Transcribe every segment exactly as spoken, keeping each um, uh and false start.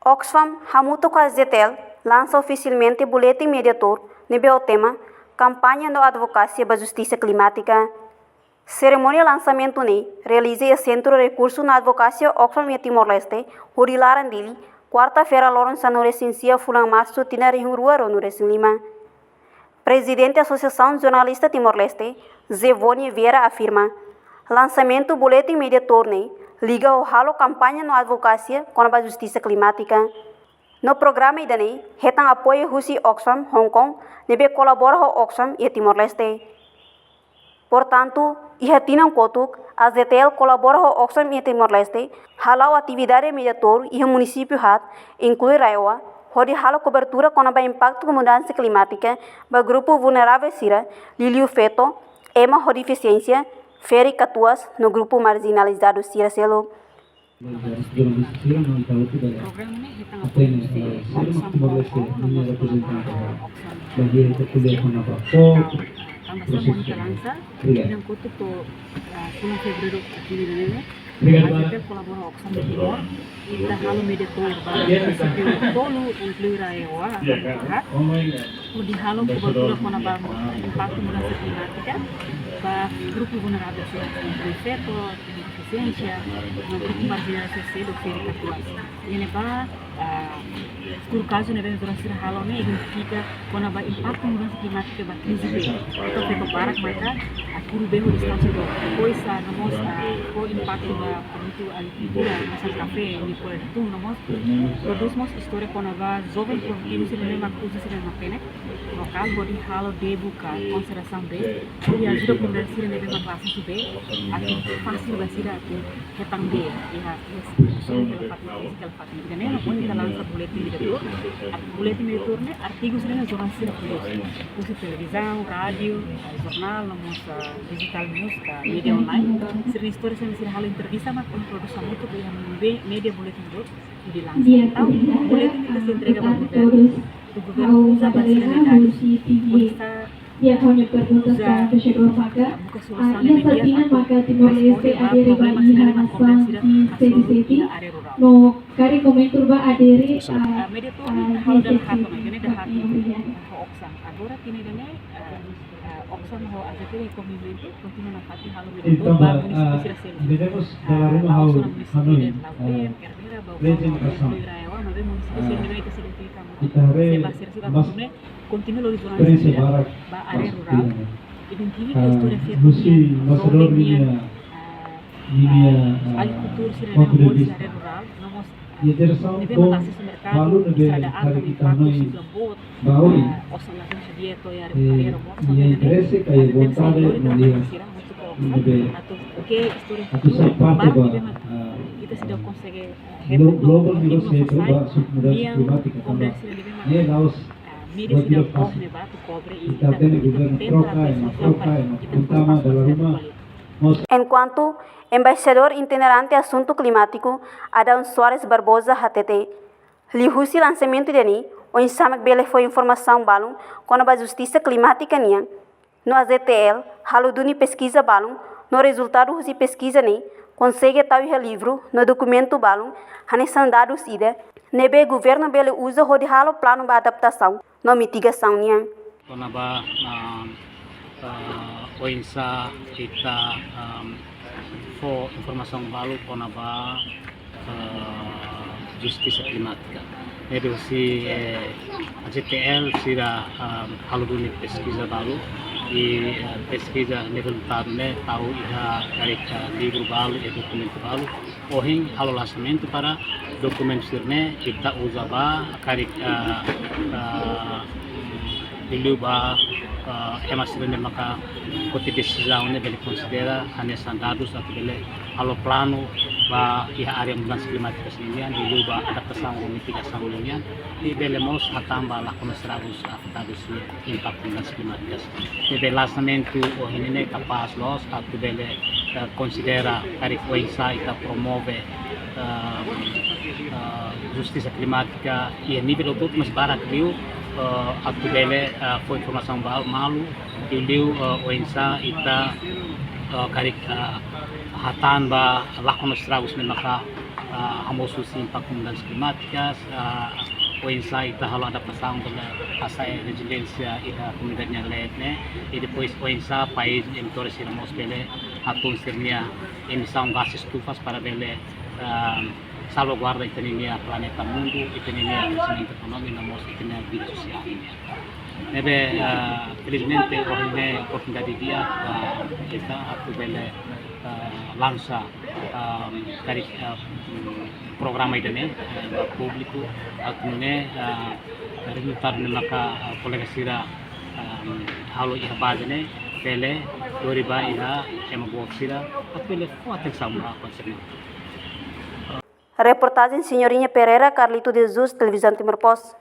Oxfam hamutuk ho AZTL lansa ofisialmente boletin mediadór ne'ebé ho tema Kampaña no Advokasia ba Justisa Klimátika. Serimónia lansamentu ne'e realiza iha Sentru Rekursu no Advokasia Oxfam iha Timor-Leste, hodi laran Dili, kuarta-feira loron sanulu-resin-sia fulan Marsu tinan rihun rua ruanulu-resin-lima. Prezidente Asosiasaun Jornalista Timor-Leste, Zevoni Vieira afirma, lansamentu boletin mediadór ne'e liga ho halo kampaña no advokasia kona-ba justisa klimátika. No programa ida-ne'e hetan apoiu husi Oxfam Hong Kong, ne'ebé kolabora ho Oxfam iha Timor-Leste. Portantu, iha tinan kotuk, AZTL kolabora ho Oxfam iha Timor-Leste, hala'o atividade mediadór iha munisípiu haat, inklui RAEOA, hodi halo kobertura kona-ba impaktu mudansa klimátika ba grupu vulneravel sira, liuliu feto, ema ho defisiénsia, ferik-katuas no grupu marjinalizadu sira seluk. Programa ne'e hetan apoiu husi Oxfam Hong Kong, no mós kolabora ho Oxfam. Tanba semana ida lansa, tinan kotuk to'o, ah, fulan Fevereiru ida-ne'e. AZTL kolabora ho Oxfam Timor, ita halo mediadór ba munisípiu tolu, inklui RAEOA, hodi halo kobertura kona-ba impaktu mudansa klimátika ba grupu vulneravel sira, inklui feto, defisiénsia, no grupu marjinalizadu sira, ferik-katuas. Iha ne'ebá, ah, estudu kazu ne'ebé jornalista sira halo ne'e identifika kona-ba impaktu mudansa klimátika ba krize bee. Entaun feto barak maka, ah, kuru bee ho distánsia dook. Depois, ah, no mós, ah, ho impaktu ba produtu agrikultura, hanesan kafé, nia folha datun, no mós prodús mós istória kona-ba joven produtivu sira ne'ebé mak uza sira-nia matenek lokál hodi halo debu ka konserasaun bee, hodi ajuda komunidade sira ne'ebé mak la asesu bee, atu fasil ba sira atu hetan bee, iha, iha situasaun ke la fatin, ke la fatin. Ida-ne'e mak ita lansa boletin mediadór, ah, boletin mediadór ne'e artigu sira ne'ebé jornalista sira prodús. Husi televizaun, rádiu, ah, jornál, no mós, ah, digital news, ka mídia online. Sira-nia istória sira ne'ebé sira halo entrevista mak ohin prodús hamutuk iha me-, mídia boletin mediadór, hodi lansa. Entaun, boletin ne'e ita sei entrega ba governu. Atu governu uza ba sira-nia dadus. Hodi sa Iha ha'u-nia pergunta uza, sekarang ke Shedur maka, buka solusaun, ah, iha ne'ebé di'ak sardina atu maka Timor-Leste responde ba adere ba problema iha sira ne'ebé nasaun hasoru iha área rurál. No karik komentar ba adere, ah, ah, mediadór ne'e, ah, ita halo dala haat ona, ida-ne'e dala haat ona. Ho Oxfam. Agora tinan ida-ne'e, ah, ah, Oxfam ho AZTL iha komitmentu kontinua nafatin halo mediadór ba munisípiu sira seluk. Ah, la'ós ona munisípiu ida, Lautem, Ermera, Baucau, Baucau, RAEOA, maibé munisípiu sira ne'ebé ita sei identifika hamutuk. Ita haree, se ba sira suka mas kuné, kontinua lori jornalista sira ba área rurál. Identifika istória feto nian, joven nian, ah, agrikultór sira ne'ebé maka moris iha área rurál, no mós, ah, ne'ebé mak la asesu merkadu, estrada aat, impaktu sira boot, ah, osan la asesu di'ak to'o iha área rurál, ne'ebé mak ita sei lori jornalista sira hamutuk ho Oxfam, atu ke istória feto barak ne'ebé mak ita seidauk konsege, ah, hetan, no mós sai nian, komunidade sira ne'ebé mak, ah, mídia sira ne'ebé mak atu kobre i ita tenta atensaun ba ita-nia preokupasaun ba ita-nia komunidade. Enkuantu Embaixadór Itinerante Asuntu Klimátiku, Adão Soares Barbosa, hatete, liuhusi lansamentu ida-ne'e, oinsá mak bele fó informasaun balun kona-ba justisa klimátika nian, no AZTL halo duni peskiza balun, no rezultadu husi peskiza ne'e konsege tau iha livru no dokumentu balun, hanesan dadus ida ne'ebé governu bele uza hodi halo planu ba adaptasaun no mitigasaun nian. Kona-ba, ah, ah, oinsá ita, ah, fó informasaun balu kona-ba, ah, justisa klimátika. Ne'ebé husi, eh, AZTL sira, ah, halo duni peskiza balu, i, eh, peskiza ne'e rezultadu ne'e tau iha karik, ah, livru balu, i dokumentu balu. Ohin halo lansamentu para dokumentu sira-ne'e ita uza ba karik, ah, ah, liuliu ba, ah, ema sira ne'ebé maka foti desizaun ne'e bele konsidera hanesan dadus atu bele halo planu ba iha área mudansa klimátika sira-nian, liuliu ba adaptasaun no mitigasaun nian, i bele mós hatán ba lakon estragus afetadus iha impaktu mudansa klimátika. Ne'ebé lansamentu ohin ne'e kapás loos atu bele, eh, konsidera karik oinsá ita promove, eh, eh, justisa klimátika iha nivel hotu-hotu, mas barak liu, eh, atu bele, eh, fó informasaun ba malu, liuliu, eh, oinsá ita, eh, karik, eh, hatán ba lakon estragus ne'ebé maka ah, hamosu husi impaktu mudansa klimátika, ah, oinsá ita halo adaptasaun bele hasa'e reziliénsia iha komunidade nia leet ne'e, i depois oinsá país emissór sira mós bele hatún sira-nia emisaun gás estufa para bele, ah, salvaguarda ita-nia planeta mundu, ita-nia kresesimentu ekonomia no mós ita-nia vida sosiál nian. Ne'ebé, ah, felizmente, ohin ne'e oportunidade di'ak ba ita atu bele, ah, lansa, ah, karik, ah, programa ida-ne'e, ah, ba públiku, atu nune'e, ah, rezultadu ne'e maka, ah, kolega sira, ah, halo iha baze ne'e bele lori ba iha ema boot sira, atu bele fó atensaun ba konsep ne'e. Reportajen Senhorinha Pereira, Carlito de Jesus, Televizaun Timor Post.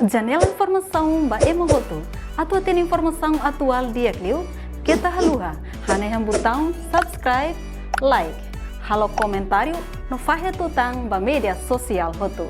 Janela informasaun ba ema hotu. Atu hatene informasaun atuál di'ak liu, keta haluha hanehan butaun subscribe, like, halo komentáriu no fahe tutan ba média sosiál hotu.